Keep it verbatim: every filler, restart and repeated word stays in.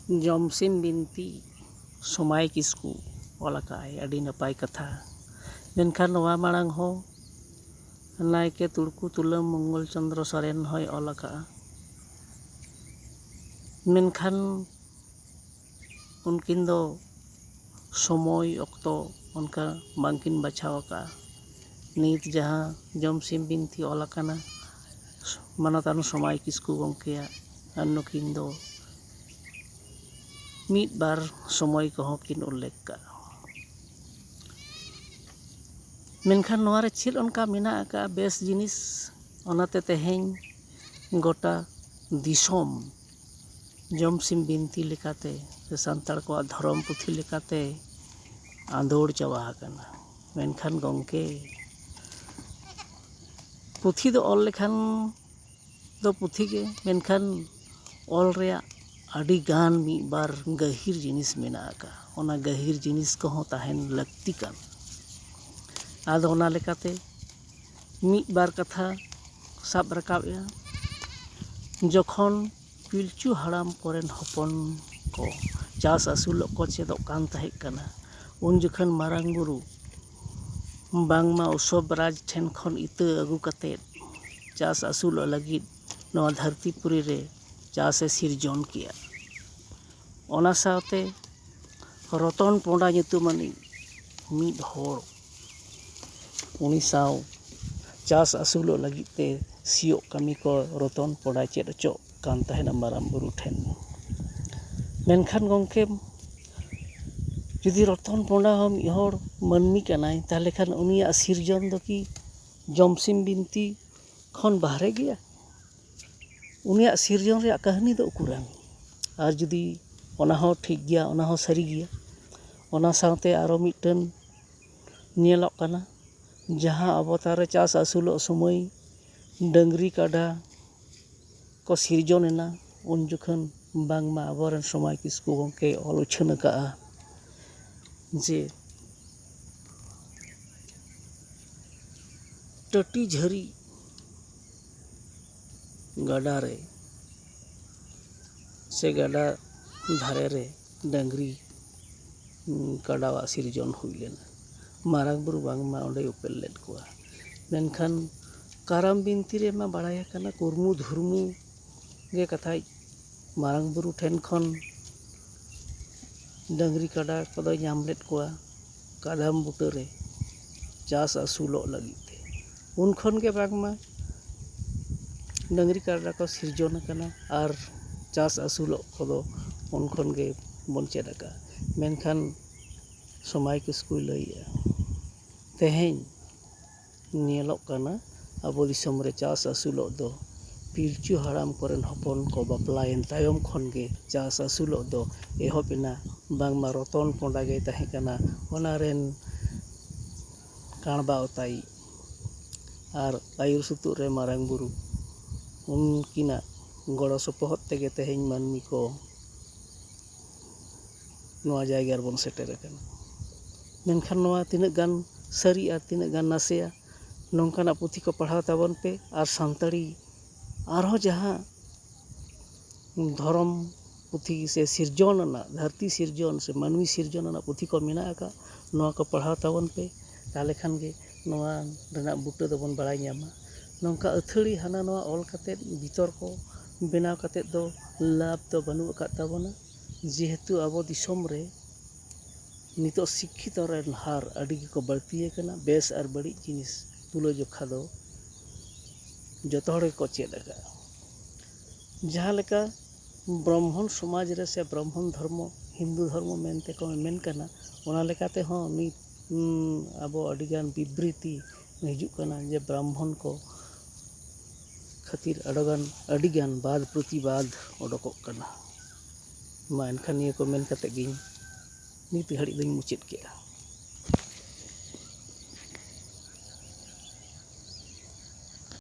ᱡᱚᱢᱥᱤᱢ ᱵᱤᱱᱛᱤ ᱥᱚᱢᱟᱭ ᱠᱤᱥᱠᱩ ᱚᱞ ᱟᱠᱟᱫᱼᱟᱭ, ᱟᱹᱰᱤ ᱱᱟᱯᱟᱭ ᱠᱟᱛᱷᱟ᱾ ᱢᱮᱱᱠᱷᱟᱱ ᱱᱚᱣᱟ ᱢᱟᱲᱟᱝ ᱦᱚᱸ ᱱᱟᱭᱠᱮ ᱛᱩᱲᱠᱩ ᱛᱩᱞᱟᱹᱢ ᱢᱚᱝᱜᱚᱞ ᱪᱚᱸᱫᱽᱨᱚ ᱥᱚᱨᱮᱱ ᱦᱚᱸᱭ ᱚᱞ ᱟᱠᱟᱫᱼᱟ᱾ ᱢᱮᱱᱠᱷᱟᱱ ᱩᱱᱠᱤᱱ ᱫᱚ ᱥᱚᱢᱚᱭ ᱚᱠᱛᱚ ᱚᱱᱠᱟ ᱵᱟᱝᱠᱤᱱ ᱵᱟᱪᱷᱟᱣ ᱟᱠᱟᱫᱼᱟ᱾ ᱱᱤᱛ ᱡᱟᱦᱟᱸ ᱡᱚᱢᱥᱤᱢ ᱵᱤᱱᱛᱤ ᱚᱞ ᱟᱠᱟᱱᱟ, ᱢᱟᱱᱚᱛᱟᱱ ᱥᱚᱢᱟᱭ ᱠᱤᱥᱠᱩ ᱜᱚᱢᱠᱮᱭᱟᱜ, ᱟᱨ ᱱᱩᱠᱤᱱ ᱫᱚ ᱢᱤᱫ ᱵᱟᱨ ᱥᱚᱢᱚᱭ ᱠᱚᱦᱚᱸ ᱠᱤᱱ ᱩᱞᱞᱮᱠᱷ ᱠᱟᱜᱼᱟ᱾ ᱢᱮᱱᱠᱷᱟᱱ ᱱᱚᱣᱟ ᱨᱮ ᱪᱮᱫ ᱚᱱᱠᱟ ᱢᱮᱱᱟᱜ ᱟᱠᱟᱫᱼᱟ ᱵᱮᱥ ᱡᱤᱱᱤᱥ, ᱚᱱᱟᱛᱮ ᱛᱮᱦᱮᱧ ᱜᱚᱴᱟ ᱫᱤᱥᱚᱢ ᱡᱚᱢᱥᱤᱢ ᱵᱤᱱᱛᱤ ᱞᱮᱠᱟᱛᱮ ᱥᱮ ᱥᱟᱱᱛᱟᱲ ᱠᱚᱣᱟᱜ ᱫᱷᱚᱨᱚᱢ ᱯᱩᱛᱷᱤ ᱞᱮᱠᱟᱛᱮ ᱟᱸᱫᱳᱲ ᱪᱟᱵᱟ ᱟᱠᱟᱱᱟ᱾ ᱢᱮᱱᱠᱷᱟᱱ ᱜᱚᱢᱠᱮ, ᱯᱩᱛᱷᱤ ᱫᱚ ᱚᱞ ᱞᱮᱠᱷᱟᱱ ᱫᱚ ᱯᱩᱛᱷᱤ ᱜᱮ, ᱢᱮᱱᱠᱷᱟᱱ ᱚᱞ ᱨᱮᱭᱟᱜ ᱟᱹᱰᱤ ᱜᱟᱱ ᱢᱤᱫ ᱵᱟᱨ ᱜᱟᱹᱦᱤᱨ ᱡᱤᱱᱤᱥ ᱢᱮᱱᱟᱜ ᱟᱠᱟᱫᱼᱟ᱾ ᱚᱱᱟ ᱜᱟᱹᱦᱤᱨ ᱡᱤᱱᱤᱥ ᱠᱚᱦᱚᱸ ᱛᱟᱦᱮᱱ ᱞᱟᱹᱠᱛᱤ ᱠᱟᱱᱟ᱾ ᱟᱫᱚ ᱚᱱᱟ ᱞᱮᱠᱟᱛᱮ ᱢᱤᱫ ᱵᱟᱨ ᱠᱟᱛᱷᱟ ᱥᱟᱵ ᱨᱟᱠᱟᱵᱮᱜᱼᱟ᱾ ᱡᱚᱠᱷᱚᱱ ᱯᱤᱞᱪᱩ ᱦᱟᱲᱟᱢ ᱠᱚᱨᱮᱱ ᱦᱚᱯᱚᱱ ᱠᱚ ᱪᱟᱥ ᱟᱹᱥᱩᱞᱚᱜ ᱠᱚ ᱪᱮᱫᱚᱜ ᱠᱟᱱ ᱛᱟᱦᱮᱸ ᱠᱟᱱᱟ, ᱩᱱ ᱡᱚᱠᱷᱚᱱ ᱢᱟᱨᱟᱝ ᱵᱩᱨᱩ ᱵᱟᱝᱢᱟ ᱩᱥᱚᱵ ᱨᱟᱡᱽ ᱴᱷᱮᱱ ᱠᱷᱚᱱ ᱤᱛᱟᱹ ᱟᱹᱜᱩ ᱠᱟᱛᱮᱫ ᱪᱟᱥ ᱟᱹᱥᱩᱞᱚᱜ ᱞᱟᱹᱜᱤᱫ ᱱᱚᱣᱟ ᱫᱷᱟᱹᱨᱛᱤ ᱯᱩᱨᱤ ᱨᱮ ᱪᱟᱥ ᱮ ᱥᱤᱨᱡᱚᱱ ᱠᱮᱜᱼᱟ᱾ ᱚᱱᱟ ᱥᱟᱶᱛᱮ ᱨᱚᱛᱚᱱ ᱯᱚᱸᱰᱟ ᱧᱩᱛᱩᱢᱟᱱᱤᱡ ᱢᱤᱫ ᱦᱚᱲ ᱩᱱᱤ ᱥᱟᱶ ᱪᱟᱥ ᱟᱹᱥᱩᱞᱚᱜ ᱞᱟᱹᱜᱤᱫ ᱛᱮ ᱥᱤᱭᱳᱜ ᱠᱟᱹᱢᱤ ᱠᱚ ᱨᱚᱛᱚᱱ ᱯᱚᱸᱰᱟᱭ ᱪᱮᱫ ᱦᱚᱪᱚᱜ ᱠᱟᱱ ᱛᱟᱦᱮᱱᱟ ᱢᱟᱨᱟᱝ ᱵᱩᱨᱩ ᱴᱷᱮᱱ᱾ ᱢᱮᱱᱠᱷᱟᱱ ᱜᱚᱢᱠᱮ, ᱡᱩᱫᱤ ᱨᱚᱛᱚᱱ ᱯᱚᱸᱰᱟ ᱦᱚᱸ ᱢᱤᱫ ᱦᱚᱲ ᱢᱟᱹᱱᱢᱤ ᱠᱟᱱᱟᱭ, ᱛᱟᱦᱚᱞᱮ ᱠᱷᱟᱱ ᱩᱱᱤᱭᱟᱜ ᱥᱤᱨᱡᱚᱱ ᱫᱚ ᱠᱤ ᱡᱚᱢᱥᱤᱢ ᱵᱤᱱᱛᱤ ᱠᱷᱚᱱ ᱵᱟᱦᱨᱮ ᱜᱮᱭᱟ? ᱩᱱᱤᱭᱟᱜ ᱥᱤᱨᱡᱚᱱ ᱨᱮᱭᱟᱜ ᱠᱟᱹᱦᱱᱤ ᱫᱚ ᱩᱠᱩᱨᱟᱱ? ᱟᱨ ᱡᱩᱫᱤ ᱚᱱᱟ ᱦᱚᱸ ᱴᱷᱤᱠ ᱜᱮᱭᱟ, ᱚᱱᱟ ᱦᱚᱸ ᱥᱟᱹᱨᱤ ᱜᱮᱭᱟ, ᱚᱱᱟ ᱥᱟᱶᱛᱮ ᱟᱨᱚ ᱢᱤᱫᱴᱟᱹᱱ ᱧᱮᱞᱚᱜ ᱠᱟᱱᱟ, ᱡᱟᱦᱟᱸ ᱚᱵᱚᱛᱟᱨ ᱨᱮ ᱪᱟᱥ ᱟᱹᱥᱩᱞᱚᱜ ᱥᱚᱢᱚᱭ ᱰᱟᱹᱝᱨᱤ ᱠᱟᱰᱟ ᱠᱚ ᱥᱤᱨᱡᱚᱱ ᱮᱱᱟ, ᱩᱱ ᱡᱚᱠᱷᱚᱱ ᱵᱟᱝᱢᱟ ᱟᱵᱚᱨᱮᱱ ᱥᱚᱢᱟᱭ ᱠᱤᱥᱠᱩ ᱜᱚᱢᱠᱮ ᱚᱞ ᱩᱪᱷᱟᱹᱱ ᱟᱠᱟᱫᱼᱟ ᱡᱮ ᱴᱟᱹᱴᱤ ᱡᱷᱟᱹᱨᱤ ᱜᱟᱰᱟ ᱨᱮ ᱥᱮ ᱜᱟᱰᱟ ᱫᱷᱟᱨᱮ ᱨᱮ ᱰᱟᱹᱝᱨᱤ, ᱩᱸ, ᱠᱟᱰᱟᱣᱟᱜ ᱥᱤᱨᱡᱚᱱ ᱦᱩᱭ ᱞᱮᱱᱟ᱾ ᱢᱟᱨᱟᱝ ᱵᱩᱨᱩ ᱵᱟᱝᱢᱟ ᱚᱸᱰᱮᱭ ᱩᱯᱮᱞ ᱞᱮᱫ ᱠᱚᱣᱟ᱾ ᱢᱮᱱᱠᱷᱟᱱ ᱠᱟᱨᱟᱢ ᱵᱤᱱᱛᱤ ᱨᱮᱢᱟ ᱵᱟᱲᱟᱭ ᱟᱠᱟᱱᱟ, ᱠᱩᱨᱢᱩ ᱫᱷᱩᱨᱢᱩ ᱜᱮ ᱠᱟᱛᱷᱟᱡ ᱢᱟᱨᱟᱝ ᱵᱩᱨᱩ ᱴᱷᱮᱱ ᱠᱷᱚᱱ ᱰᱟᱹᱝᱨᱤ ᱠᱟᱰᱟ ᱠᱚᱫᱚᱭ ᱧᱟᱢ ᱞᱮᱫ ᱠᱚᱣᱟ ᱠᱟᱫᱟᱢ ᱵᱩᱴᱟᱹ ᱨᱮ ᱪᱟᱥ ᱟᱹᱥᱩᱞᱚᱜ ᱞᱟᱹᱜᱤᱫ ᱛᱮ᱾ ᱩᱱ ᱠᱷᱚᱱ ᱜᱮ ᱵᱟᱝᱢᱟ ᱰᱟᱹᱝᱨᱤ ᱠᱟᱰᱟ ᱠᱚ ᱥᱤᱨᱡᱚᱱ ᱟᱠᱟᱱᱟ ᱟᱨ ᱪᱟᱥ ᱟᱹᱥᱩᱞᱚᱜ ᱠᱚᱫᱚ ᱩᱱ ᱠᱷᱚᱱ ᱜᱮ ᱵᱚᱱ ᱪᱮᱫ ᱟᱠᱟᱫᱼᱟ᱾ ᱢᱮᱱᱠᱷᱟᱱ ᱥᱚᱢᱟᱭ ᱠᱤᱥᱠᱩᱭ ᱞᱟᱹᱭᱮᱜᱼᱟ, ᱛᱮᱦᱮᱧ ᱧᱮᱞᱚᱜ ᱠᱟᱱᱟ ᱟᱵᱚ ᱫᱤᱥᱚᱢ ᱨᱮ ᱪᱟᱥ ᱟᱹᱥᱩᱞᱚᱜ ᱫᱚ ᱯᱤᱞᱪᱩ ᱦᱟᱲᱟᱢ ᱠᱚᱨᱮᱱ ᱦᱚᱯᱚᱱ ᱠᱚ ᱵᱟᱯᱞᱟᱭᱮᱱ ᱛᱟᱭᱚᱢ ᱠᱷᱚᱱ ᱜᱮ ᱪᱟᱥ ᱟᱹᱥᱩᱞᱚᱜ ᱫᱚ ᱮᱦᱚᱵ ᱮᱱᱟ᱾ ᱵᱟᱝᱢᱟ ᱨᱚᱛᱚᱱ ᱠᱚᱸᱰᱟ ᱜᱮᱭ ᱛᱟᱦᱮᱸ ᱠᱟᱱᱟ, ᱚᱱᱟ ᱨᱮᱱ ᱠᱟᱬᱵᱟ ᱚᱛᱟᱭᱤᱡ ᱟᱨ ᱟᱹᱭᱩᱨ ᱥᱩᱛᱩᱜ ᱨᱮ ᱢᱟᱨᱟᱝ ᱵᱩᱨᱩ, ᱩᱱᱠᱤᱱᱟᱜ ᱜᱚᱲᱚ ᱥᱚᱯᱚᱦᱚᱫ ᱛᱮᱜᱮ ᱛᱮᱦᱮᱧ ᱢᱟᱹᱱᱢᱤ ᱠᱚ ᱱᱚᱣᱟ ᱡᱟᱭᱜᱟ ᱨᱮᱵᱚᱱ ᱥᱮᱴᱮᱨ ᱟᱠᱟᱱᱟ᱾ ᱢᱮᱱᱠᱷᱟᱱ ᱱᱚᱣᱟ ᱛᱤᱱᱟᱹᱜ ᱜᱟᱱ ᱥᱟᱹᱨᱤᱜᱼᱟ, ᱛᱤᱱᱟᱹᱜ ᱜᱟᱱ ᱱᱟᱥᱮᱜᱼᱟ, ᱱᱚᱝᱠᱟᱱᱟᱜ ᱯᱩᱛᱷᱤ ᱠᱚ ᱯᱟᱲᱦᱟᱣ ᱛᱟᱵᱚᱱ ᱯᱮ ᱟᱨ ᱥᱟᱱᱛᱟᱲᱤ ᱟᱨᱦᱚᱸ ᱡᱟᱦᱟᱸ ᱫᱷᱚᱨᱚᱢ ᱯᱩᱛᱷᱤ ᱥᱮ ᱥᱤᱨᱡᱚᱱ ᱟᱱᱟᱜ, ᱫᱷᱟᱹᱨᱛᱤ ᱥᱤᱨᱡᱚᱱ ᱥᱮ ᱢᱟᱹᱱᱢᱤ ᱥᱤᱨᱡᱚᱱ ᱟᱱᱟᱜ ᱯᱩᱛᱷᱤ ᱠᱚ ᱢᱮᱱᱟᱜ ᱟᱠᱟᱫ, ᱱᱚᱣᱟ ᱠᱚ ᱯᱟᱲᱦᱟᱣ ᱛᱟᱵᱚᱱ ᱯᱮ᱾ ᱛᱟᱦᱚᱞᱮ ᱠᱷᱟᱱ ᱜᱮ ᱱᱚᱣᱟ ᱨᱮᱱᱟᱜ ᱵᱩᱴᱟᱹ ᱫᱚᱵᱚᱱ ᱵᱟᱲᱟᱭ ᱧᱟᱢᱟ᱾ ᱱᱚᱝᱠᱟ ᱟᱹᱛᱷᱟᱹᱲᱤ ᱦᱟᱱᱟ ᱱᱚᱣᱟ ᱚᱞ ᱠᱟᱛᱮᱫ, ᱵᱤᱛᱚᱨᱠᱚ ᱵᱮᱱᱟᱣ ᱠᱟᱛᱮᱫ ᱫᱚ ᱞᱟᱵᱷ ᱫᱚ ᱵᱟᱹᱱᱩᱜ ᱟᱠᱟᱫ ᱛᱟᱵᱚᱱᱟ᱾ ᱡᱮᱦᱮᱛᱩ ᱟᱵᱚ ᱫᱤᱥᱚᱢ ᱨᱮ ᱱᱤᱛᱚᱜ ᱥᱤᱠᱠᱷᱤᱛᱚ ᱨᱮᱱ ᱦᱟᱨ ᱟᱹᱰᱤ ᱜᱮᱠᱚ ᱵᱟᱹᱲᱛᱤ ᱟᱠᱟᱱᱟ, ᱵᱮᱥ ᱟᱨ ᱵᱟᱹᱲᱤᱡ ᱡᱤᱱᱤᱥ ᱛᱩᱞᱟᱹᱡᱚᱠᱷᱟ ᱫᱚ ᱡᱚᱛᱚ ᱦᱚᱲ ᱜᱮᱠᱚ ᱪᱮᱫ ᱟᱠᱟᱫᱼᱟ᱾ ᱡᱟᱦᱟᱸ ᱞᱮᱠᱟ ᱵᱨᱟᱦᱢᱚᱱ ᱥᱚᱢᱟᱡᱽ ᱨᱮ ᱥᱮ ᱵᱨᱟᱦᱢᱚᱱ ᱫᱷᱚᱨᱢᱚ, ᱦᱤᱱᱫᱩ ᱫᱷᱚᱨᱢᱚ ᱢᱮᱱᱛᱮ ᱠᱚ ᱢᱮᱱ ᱠᱟᱱᱟ, ᱚᱱᱟ ᱞᱮᱠᱟ ᱛᱮᱦᱚᱸ ᱱᱤᱛ, ᱩᱸ, ᱟᱵᱚ ᱟᱹᱰᱤᱜᱟᱱ ᱵᱤᱵᱨᱤᱛᱤ ᱦᱤᱡᱩᱜ ᱠᱟᱱᱟ ᱡᱮ ᱵᱨᱟᱦᱢᱚᱱ ᱠᱚ ᱠᱷᱟᱹᱛᱤᱨ ᱟᱹᱰᱤᱜᱟᱱ, ᱟᱹᱰᱤᱜᱟᱱ ᱵᱟᱫ ᱯᱨᱚᱛᱤᱵᱟᱫ ᱚᱰᱚᱠᱚᱜ ᱠᱟᱱᱟ᱾ ᱢᱟ ᱮᱱᱠᱷᱟᱱ ᱱᱤᱭᱟᱹ ᱠᱚ ᱢᱮᱱ ᱠᱟᱛᱮ ᱜᱤᱧ ᱱᱤᱛ ᱜᱷᱟᱹᱲᱤᱡ ᱫᱚᱧ ᱢᱩᱪᱟᱹᱫ ᱠᱮᱫᱼᱟ᱾